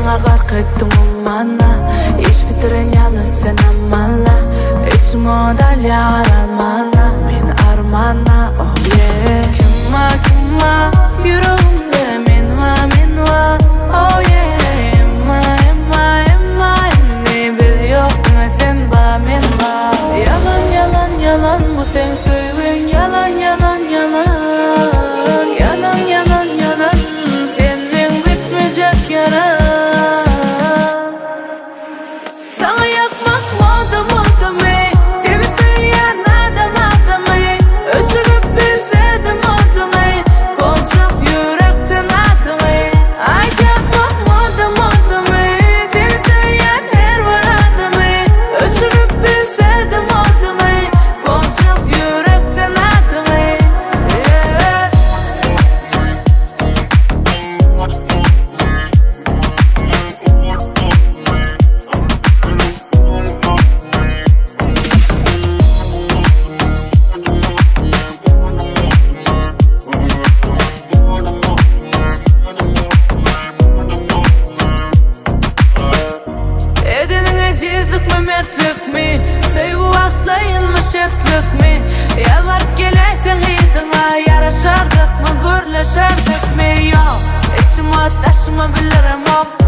Hyýalyňa gark etdiň ummana Iş bitiren ýaly sen hamala Içim ot alýar almana Men armana oh yeah Kim bar kim bar ýüregimde men bar men bar oh yeah Emma emma emma indi biz ýok diňe sen bar men bar Ýalan ýalan ýalan bu seň söýgiň ýalan ýalan ýalan Ýalan ýalan ýalan sen meň bitmejek ýaram Saňa ýakmak moda modamy Seni söýýän adam adamy Öçürip bilsedim oduňy Boljak ýürekden adyňy Aýtjakmak moda modamy Seni söýýän her bir adamy Öçürip bilsedim oduňy Boljak ýürekden adyňy Yeah. Edeniň ejizlikmi, mertlikmi? Söýgi wagtlaýynmy, şertlikmi? Ýalbaryp geläýseň yzyňa Ýaraşardykmy, gürleşerdikmi? Ýok, içim ot, daşyma bildiremok.